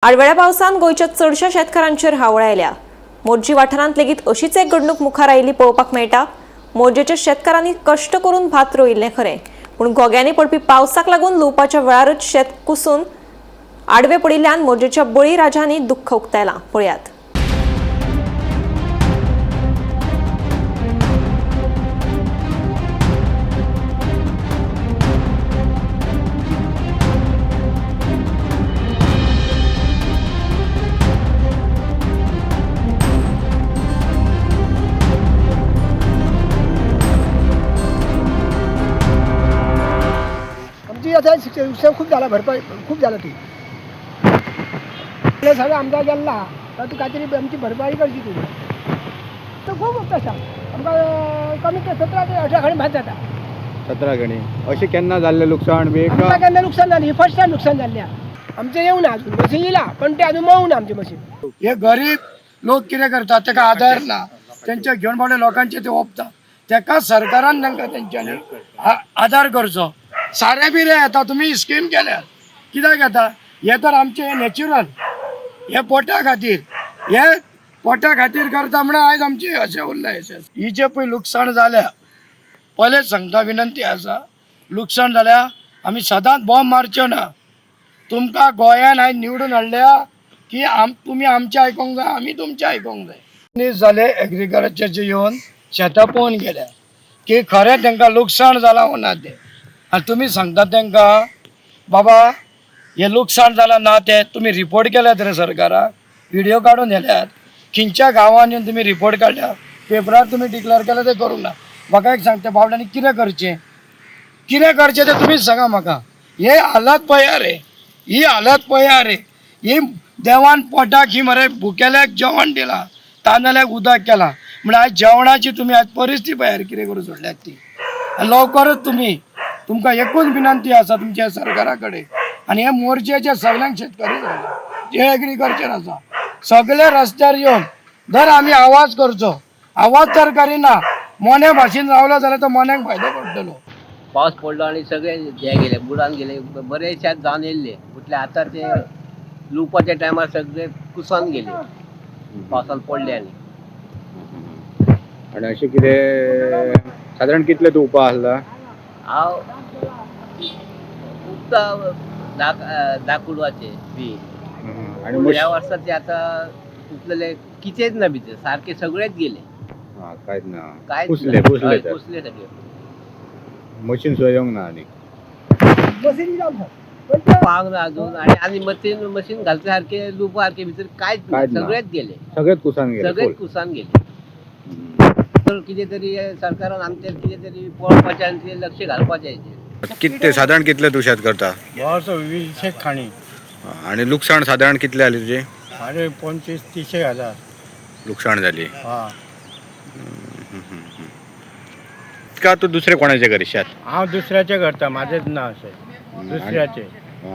आडवेळ्या पावसान गोंयच्या चडश्या शेतकारांचेर हावळ आयल्या. मोरजी वाठारांत लेगीत अशीच एक घडणूक मुखार आयिल्ली पळोवपाक मेळटा. मोरजेच्या शेतकारांनी कश्ट करून भात रोयिल्लें खरें, पूण घोग्यांनी पडपी पावसाक लागून लुवपाच्या वेळारच शेत कुसून आडवे पडिल्ल्यान मोरजेच्या बळीराजांनी दुख्ख उक्तायलां. पळयात. आमची आता नुकसान खूप झाला, भरपाई खूप झालं. ती आपल्या सगळं आमदार गेला तर तू काहीतरी आमची भरपाई करची तू तर खूप तशा आमकां कमी ते 17 ते 18 खणी भात जाता. 17 गणी अशें केन्ना जाल्लें लुकसाण बी? आमकां केन्ना नुकसान जालें, ही फर्स्ट टायम नुकसान जाल्लें. आमचें येवना अजून मशीन येयला, पण ते अजून मळूना आमचें मशीन. हे गरीब लोक कितें करतात, ताका आधार ना, तेंच्या घेवन मोठ्या लोकांचे ते ओंपता. तेका सरकारान तांकां तेंच्यांनी आधार करचो. सारें बिरें येता, तुमी स्कीम केल्यात कित्याक येता? हे तर आमचें नॅचरल हे पोटा खातीर, हे पोटा खातीर करता म्हणून आयज आमचें अशें उरलां. अशें ही जे पळय लुकसाण जाल्या, पयलेच सांगता, विनंती आसा, लुकसाण जाल्या आमी सदांच बॉम्ब मारच्यो ना. तुमकां गोंयान आयज निवडून हाडल्या की तुमी आमचें आयकोंक जाय, आमी तुमचें आयकोंक जाय. दीस जाले एग्रीकल्चरचे येवन शेतां पळोवन गेल्या की खरें तांकां लुकसाण जालां वो ना तें. आनी तुमी सांगता तांकां बाबा हें लुकसाण जालां ना तें, तुमी रिपोर्ट केल्यात रे सरकाराक, व्हिडियो काडून व्हेल्यात, खंयच्या गांवांनी येवन तुमी रिपोर्ट काडल्या, पेपरार तुमी डिक्लेर केल्या, तें करूंक ना. म्हाका एक सांगता बाबड्यांनी कितें करचें, कितें करचें तें तुमीच सांगा म्हाका. हे हालत पळया रे, ही हालत पळया रे. ही देवान पोटाक ही मरे भुकेल्याक जेवण दिलां, तांदल्याक उदक केलां, म्हळ्यार आयज जेवणाची तुमी आयज परिस्थिती पळयार कितें करून सोडल्यात ती. आनी लवकरच तुमी, तुमकां एकूच विनंती आसा तुमच्या सरकारा कडेन आनी हे मोर्चेचे सगल्यांक शेतकरी जे एग्रीकल्चर आसा सगळे रस्त्यार येवन जर आमी आवाज करचो, आवाज तर करिना मोन्या भाशेन रावलो जाल्यार तो मोन्याक फायदो पडटलो. पावस पडलो आनी सगळे हे गेले, बुडान गेले, बरे शेत जावन येयल्ले. म्हटल्यार आतां ते लुवपाच्या टायमार सगळे कुसान गेले, पावसान पडले. आनी आनी अशें कितें सादारण कितले तूं उपा आसला? हांव उपता 10 कुडवाचे बी. आनी ह्या वर्सा ते आतां उपलेले कितेंच ना भितर, सारके सगळेच गेले. आं, कांयच ना. कांयच कुसले ना. कुसले हय, तर कुसले सगळे. मशीन सुद्दां येवंक ना आनी मशीन येयला आमकां, पण ते पांग ना अजून. आनी आनी मशीन मशीन घालचे सारके लुवपा सारके भितर कांयच ना, कांयच ना. सगळेच गेले. सगळेच कुसान गेले. सगळेच फूल. कुसान गेले. तर कितें तरी सरकारान आमचेर कितें तरी पळोवपाचें आनी ते लक्ष घालपाचें हेचेर. कितले सादारण कितले तूं शेत करता? वर्स 20 खाणी. आनी लुकसाण सादारण कितले जालें तुजें? अरे 25-30 हजार लुकसाण जाली. हा. का तूं दुसरे कोणाचें करी शेत? हांव दुसऱ्याचें करता, म्हाजेंच ना अशें, दुसऱ्याचें.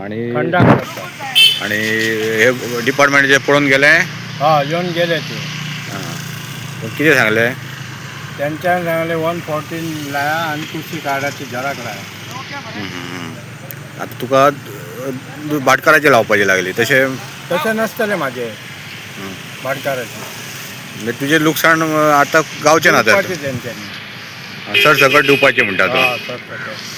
आनी खंडाक करता. आनी हे डिपार्टमेंट पळोवन गेले? हय, येवन गेले ते. आं, कितें सांगलें? तेंच्यान सांगलें 114 लाया आनी कुशी कार्डाची झराक लाया. आतां तुका भाटकाराचें लावपाचें लागली तशें? तशें नासतलें म्हाजें भाटकाराचें. म्हणजे तुजें लुकसाण आतां गावचें ना तर? दिवपाचें तेंच्यांनी. सर सकट दिवपाचें म्हणटा तूं? हय, सर सकट.